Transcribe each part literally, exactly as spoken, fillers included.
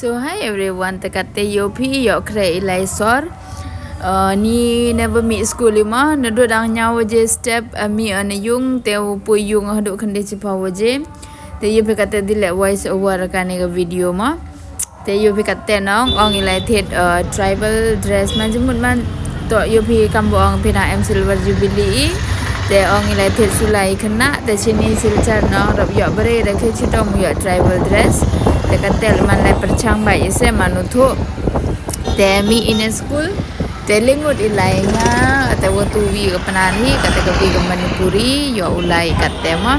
So hi everyone, te katte yoo phi yoo khreh i lai sor. Uh, ni never mih school i mo, na du dang ñiaw waje step, uh, mih on yung, te u poi yung haduh khynde chiphaw waje. Te yoo phi katte di leh voice over kani ka video mo. Te yoo phi katte nong, ong i lai thied, uh, tribal dress man jingmut man. To yoo phi kam bo ong phi na em silver jubilee i. Te ong i lai thied sulai khynnah, te chini Silchar nong rap yoo bare da khe chitom yoo tribal dress. Te katte man lai pyrchang ba i se man u thuh. Te mih i ne school. Te le ngut i lai nga, te wa tu wi ka Pnar hi, katte ka wi ka Manipuri, yoo u lai katte mo.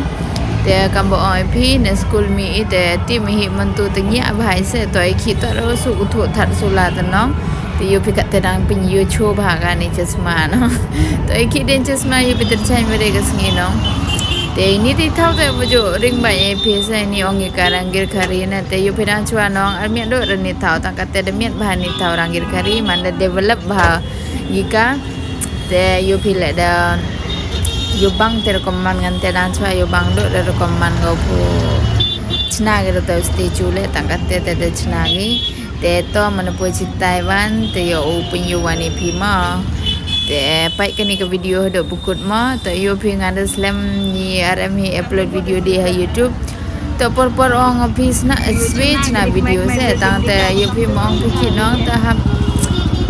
Te kam bo ong i phi ne school mih i te ti mih i man tu te ngiah bha i se, to i khi to ro su u thuh that sula te nong. Te yoo phi katte dang pyn yoo cho bha kani chasma nong. To i khi den chasma yoo phi ter chai mere ka sngi nong. Te ini ti thaw te bo jo ring ba i phi se ni ong i ka rang gir khari na te yoo phi dang chwa nong, ar miat do ra ni thaw, tang katte da miat bha ni thaw rang gir khari, man da develop bha i ka. Te yoo phi le da yoo bang te rukom man ngan te dang chwa yoo bang do da rukom man ngo phu chna gi da to statue le, tang katte te da chna gi. Te to man poi chi Taiwan, te yoo u pyn yoo wan i phi mo. Te pait kani ka video haduh bukut mo, te yoo phi nga da slem ni ar em hi upload video de ha YouTube. To por por ong phi sna, eh, swe chna video se, tang te yoo phi mo ong phi khi nong, te hap,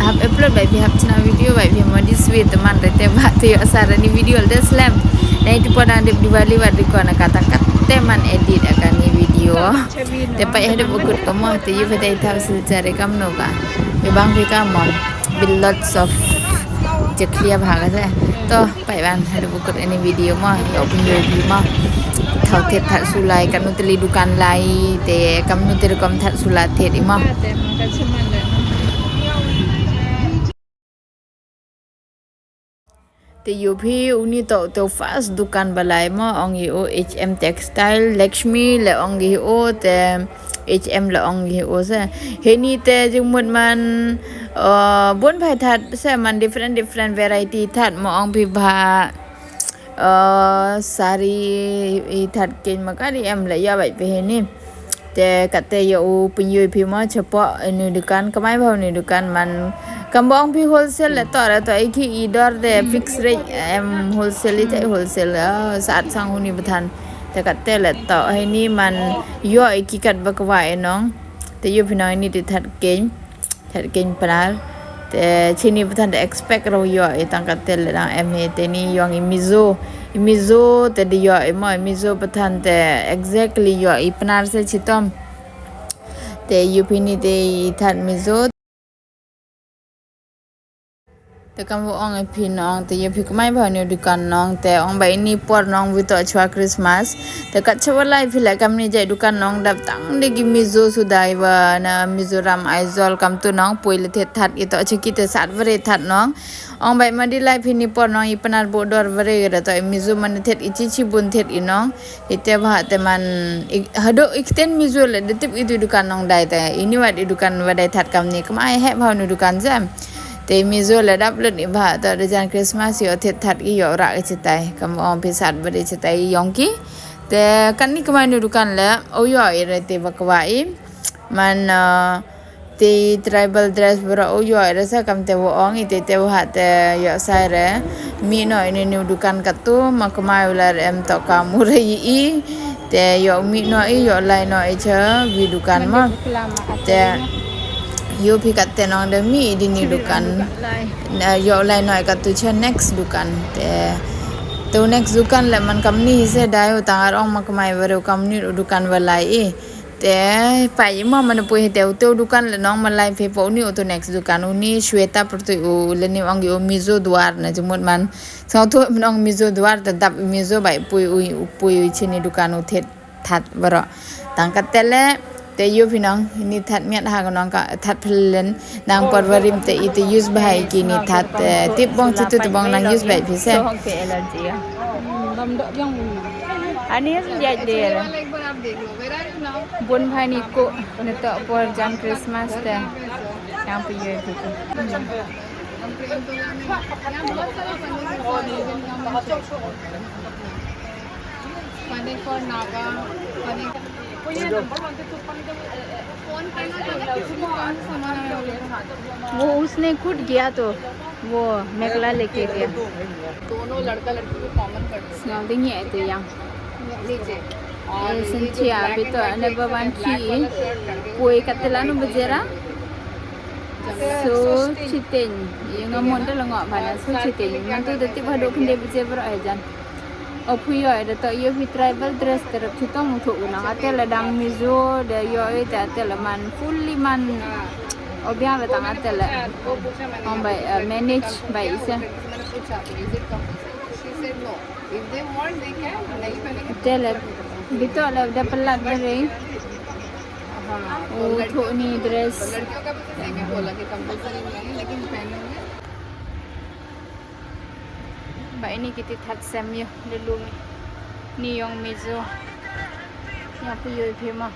hap upload bai phi hap chna video bai phi mo di swe te man re te ba te yoo sar ni video de slem. Nei tu por dang dep Diwali wat di ko na kata katte man edit a kani video. Te pait haduh bukut ko mo, te yoo phi te i thaw Silchar i kam no ka. Yoo bang phi ka mo. With lots of je clear bha ka se. To, pait wan, haduh bukut ini video mo, yoo phi yoo phi mo. Thaw thied that sulai, kam nu te le dukan lai, te kam nu te rukom that sula thied i mo. Te yoo phi uni to, to first dukan ba lai mo, ong i o H M Textile, Lakshmi le ong i o te H M le ong i o se. Heni te jingmut man, uh, bun bha i that se man different, different variety that mo ong phi bha, uh, sari i that ken ma ka di em le ya bai phi heni. Te katte yoo u pyn yoo phi mo chapoh ini dukan, kamai bha ini dukan man. Kam bo ong phi wholesale le to, ra to i khi i dor de fix rate em wholesale i chai wholesale, ah, saat sang uni bathan. Te katte le to, heni man yoo i ki kat ba kwah i nong. Te yoo phi nong ini te that ken. That ken Pnar. Te chini bathan da expect ro yoo i tang katte le dang em hi te ni yong i Mizo. I Mizo te di yoo i mo i Mizo bathan te exactly yoo i Pnar se chitom. Te yoo phi ni te i that Mizo. Te kam bo ong i phi nong, te yoo phi kamai bha ni dukan nong, te ong ba ini por nong wi to chwa Christmas. Te kat chwa lai phi le kam ni jai dukan nong dap tang de ki Mizo sudai wa na Mizoram Aizawl kam tu nong poi le thied that i to chiki te saat bare that nong. Ong bai ma di lai phi ni por nong i Pnar bo dor bare da to i Mizo man thied i chi chi bun thied i nong. Ite bha te man i, haduh i kten Mizo le da tip i tu dukan nong dai te. Ini wat i dukan wa dai that kam ni kamai he bha ni dukan jam. Te Mizo le dap lut i bha to da jan Christmas yoo thied that i yoo ra i chitai. Kam ong phi saat bare chitai yong ki. Te kan ni kamai ni dukan le o yoo i re te ba kwah i. Man, uh, te tribal dress bra o yoo i re sa kam te wo ong i te te wo ha te yoo sai re. Mih no ini ni dukan katu ma kamai u la re em to ka mu re i. Te yoo mih no i yoo lai no i cha wi dukan ma. Te yoo phi katte nong de mih i di ni dukan. Na yoo lai no i katu cha next dukan. Te to next dukan le man kam ni se dai u tang ar ong ma kamai wa re kam ni dukan wa lai i. Te pait mo man poi hi te u te u dukan le nong ma lai phi po uni u tu next dukan uni Shweta pyrtui u le ni ong i u Mizo Dwar na jumut man. Sang tu man ong Mizo Dwar te dap Mizo bai poi u, u poi u chini dukan u thied that baro. Tang katte le te yoo phi nong ni that miat ha ka nong ka that phlen nang por warim te i te use bha i ki ni that, eh, tip bong chitu te bong nang use bai phi se. Ani jai de. Bun bha ni ko nito por jan Christmas te. Yang phi yoo phi ko. Funny for Naga, funny. Phone पे ना तो वो उसने खुद गया तो वो मेखला लेके गया। दोनों लड़का लड़की को कॉमन कर दो। Sñiaw de ngi tu yang. नीचे। Sen chia bito ne ba wan ki. Poi katela nu bajera. So chiteng. Yung amon da langok bana so chiteng. Nantu da tip hado khynde baje bro ajan. O phi yoh da to yoh phi tribal dress te rap chitom u thok u nang. Ate la dang Mizo da yoh i te ate la man fully man. O bia ba tang ate la. Ong bai, eh, manage bai isa. Ate la bito la da pelat ba re. O thok ni dress. Ba ini kiti third sem yo, lulu ni. Ni yong Mizo. Ni aku yo i phi ma.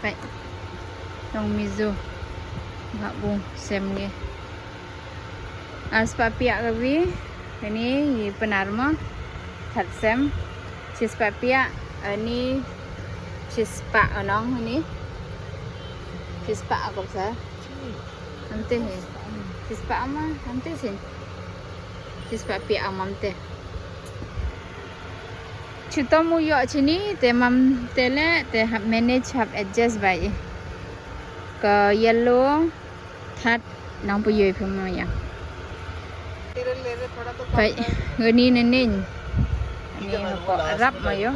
Bai. Yong Mizo. Ba bu sem ni. Ar spah piak ka wi. Ini i Pnar ma. Third sem. Chi spah piak, ini chi spah nong ini. Chi spah aku sa. Ante he. Chi spah ma, ante sin. Chi spah piak ma ante. Chitom u yoh chini, te mam te le, te hap manage, hap adjust bai. Ka yellow, third, nang pu yoi phi ma ya. Pai, gani ne nin. Ani ko rap ma yo.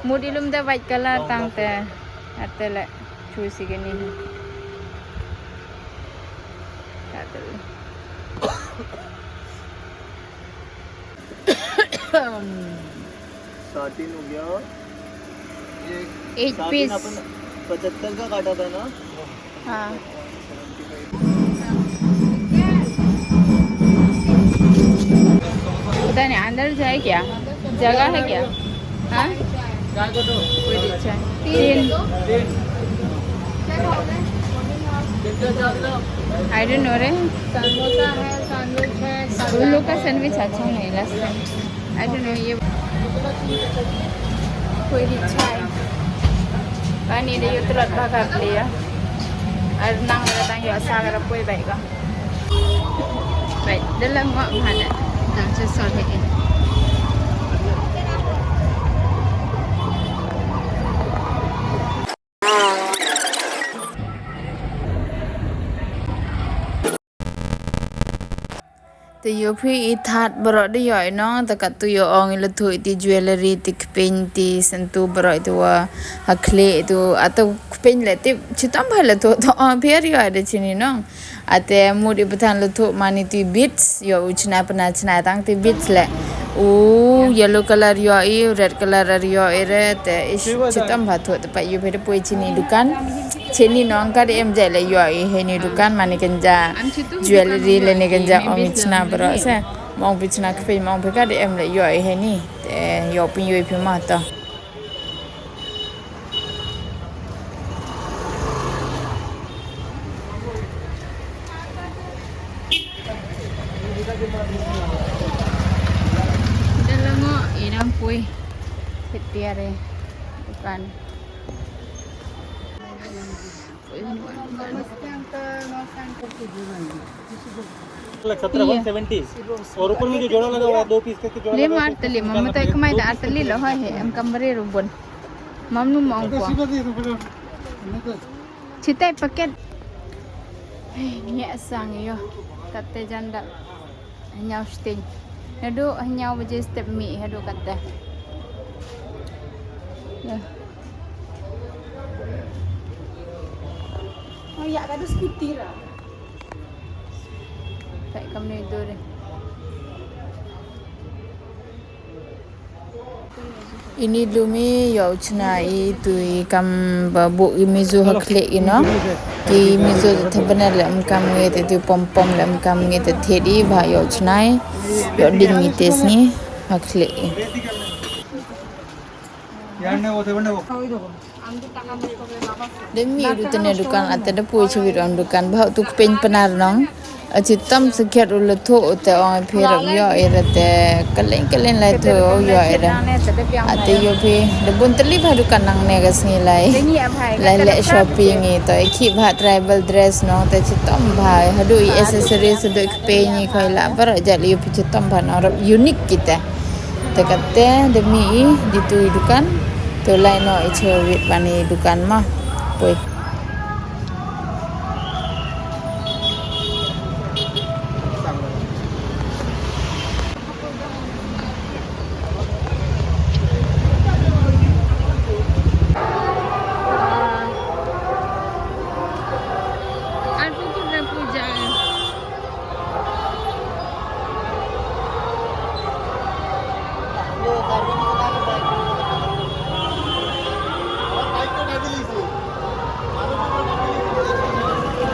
Mut i lum te white color tang te. Ate le. Chu si gani. Ate le. Satin हो गया। ये Eight satin piece. अपन पचहत्तर का काटा था ना? हाँ। पता नहीं, अंदर जाए क्या? जगह है क्या? हाँ? कोई रिक्शा है। तीन। तीन। I don't know रे। समोसा है, सैंडविच है, उन लोग का सैंडविच अच्छा नहीं last time। I don't know, ये कोई रिक्शा है। पानी दे, ये तुरंत भागा ले यार। और नांग मेरा तांग यो सागर कोई Baiga. Bai, da la ngok bha da. Tang cha sol he. Te yoh phi i third bro de yoh i nong, te kat tu yoh ong i la thu i ti jewellery, ti kpin, ti sentu bro i tu wa ha khle i tu, atu kpin le ti chitom bha la thu, to ong pher yoh de chini nong. Ate mut i pathan la thu mani ti beads, yoh u chna pana chna tang ti beads le. U yellow color yoh i, red color ar yoh i re, te ish chitom bha thu te pa yoh phi de poi chini dukan. Chini nong ka de em je le yoh i heni dukan mani kenja jewellery le ni kenja ong i chna bro se. Mong pi chna kpin mong pi ka de em le yoh i heni. Te yoh phi yoh phi ma to. Dalango, inang pui. Hit piare. Bukan. Like सत्रह, one seventy. और ऊपर में जो जोड़ा लगा हुआ है, दो पीस करके जोड़ा लगा हुआ है, उसको निकालना पड़ेगा। Lima arteli, mata ek mai da arteli lo hai he, em kamre rubon. Mamnu ma ong ko. Chitai paket. Hey, nya sang yo. Kate janda. Hynñiaw sting. Hadu hynñiaw baje step mi hadu kate. Ya. Oh ya, kadu scooty ra. Pai kamni dore. Ini lumi yoh u chna i tu i kam ba buk i Mizo ha khlek i no. Ki Mizo te thabaner le em kam ngi te tu pom pom le em kam ngi te thied i ba yoh u chna i. Yoh ding i te sngi ha khlek i. Demi du tene dukan ate da poi chawit ong dukan ba tu kpin Pnar nong. A chitom sakhiat u la thoh u te ong phi rap yoh i ra te. Kalen kalen lai thoh u yoh i ra. A te yoh phi da bun tylli bha dukan nangne ka sngi lai. Lai leh shopping i to i khih bha tribal dress nong te chitom bha. Haduh i accessories haduh i kpei i khoi la baroh jait yoh phi chitom bha nong rap unique ki te. Te kate da mih i di tu i dukan. To lai noh i chawit ban i dukan ma. Poi.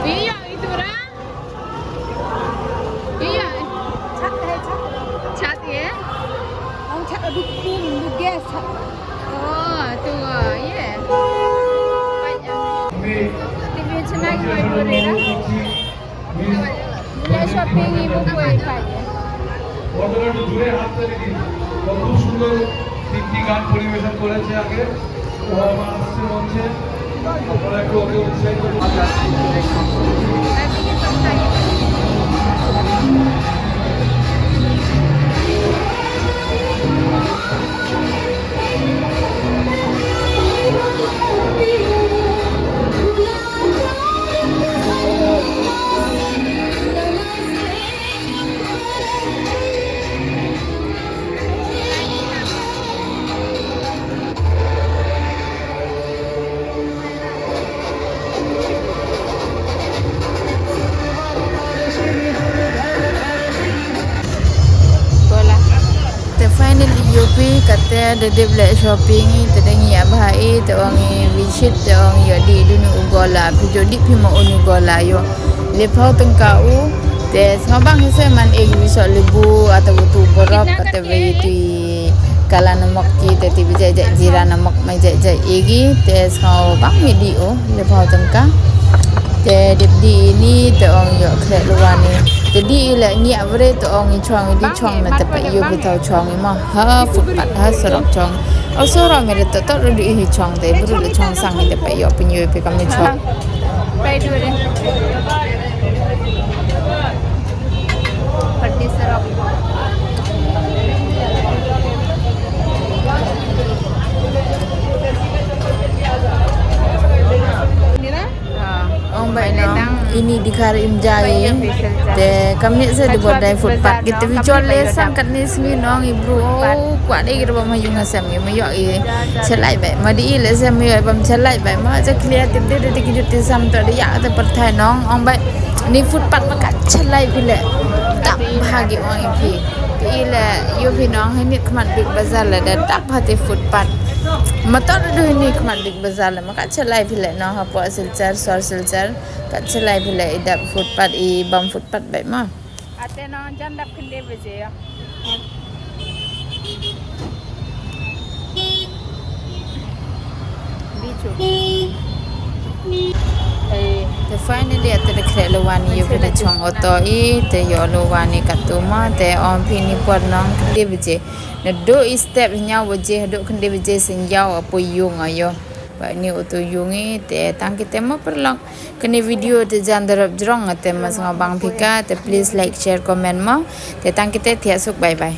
Iya, itu orang. Iya. Chat hai, chat. Chat ya? Ang chat adu kum, du gas chat. Oh, tu, ah, iya. Banyak. T V channel ko dua dah. Boleh shopping ibu kue pai. কতটা একটু জোরে হাততালি দিন। খুব সুন্দর তিনটি গান পরিবেশন করেছে আগে। ও আমার আসছে মঞ্চে। আপনারা একটু ওকে উৎসাহিত করুন। Te finally yoh phi kate da dep leh shopping i, te da ngiah bha i, te ong i visit, te ong i yoh dih duni u gola, phi yoh dih phi ma uni u gola yoh. Le phaw tyngka u, te sngewbang hi se man e ki wi soh lebu, ata wa tu borop, ata wa i tu i kala namok ki, te ti bi jai jai jira namok ma jai jai e ki, te sngewbang mi dih u, le phaw tyngka. Te dep dih ini, te ong yoh khreh luwa ni. Te dih i le ngiah ware, te ong i chong i di chong na te pa yoh bi thaw chong i ma. Ha footpath, ha sorok chong. O sorok mi re to to ru dih i chong te, bru le chong sang i te pa yoh pynyoh i pe kam i chong. Pai du re. Pat ni sorok. Ni na? Ong bai nong, ini di khar im jai. Te kamni se di bot dai footpath. Kita bi chol le sam kat ni sngi nong i bru. Oh, kwah dei kita bam ha yung ha sem i ma yoh i. Chalai bai. Ma di i le sem yoh i bam chalai bai. Ma cha clear tip de de ki jut ti sam to de ya te pyrthai nong. Ong bai ni footpath ma kat chalai phi le. Tap bha ki ong i phi. Te i le yoh phi nong hani khmat Big Bazaar le de tap bha te footpath. Ma to de hani khmat Big Bazaar le ma kat chalai phi le nong hapoh Silchar, sor Silchar. Kat chalai phi le i dap footpath, i bam footpath bai ma. Ate nong jan dap khynde baje ya. Bichu. Te finally ate da khreh luwa ni yoh phi da chong auto i, te yoh luwa ni katu ma, te ong phi ni por nong khynde baje. Na du i step nyaw baje, haduh khynde baje sin yaw apu yung ayo. Ba ni auto yung i, te tang kite ma perlok. Kani video te jan darap jrong ate ma sngewbang phi ka, te please like, share, comment mo. Te tang kite thiah suk, bye bye.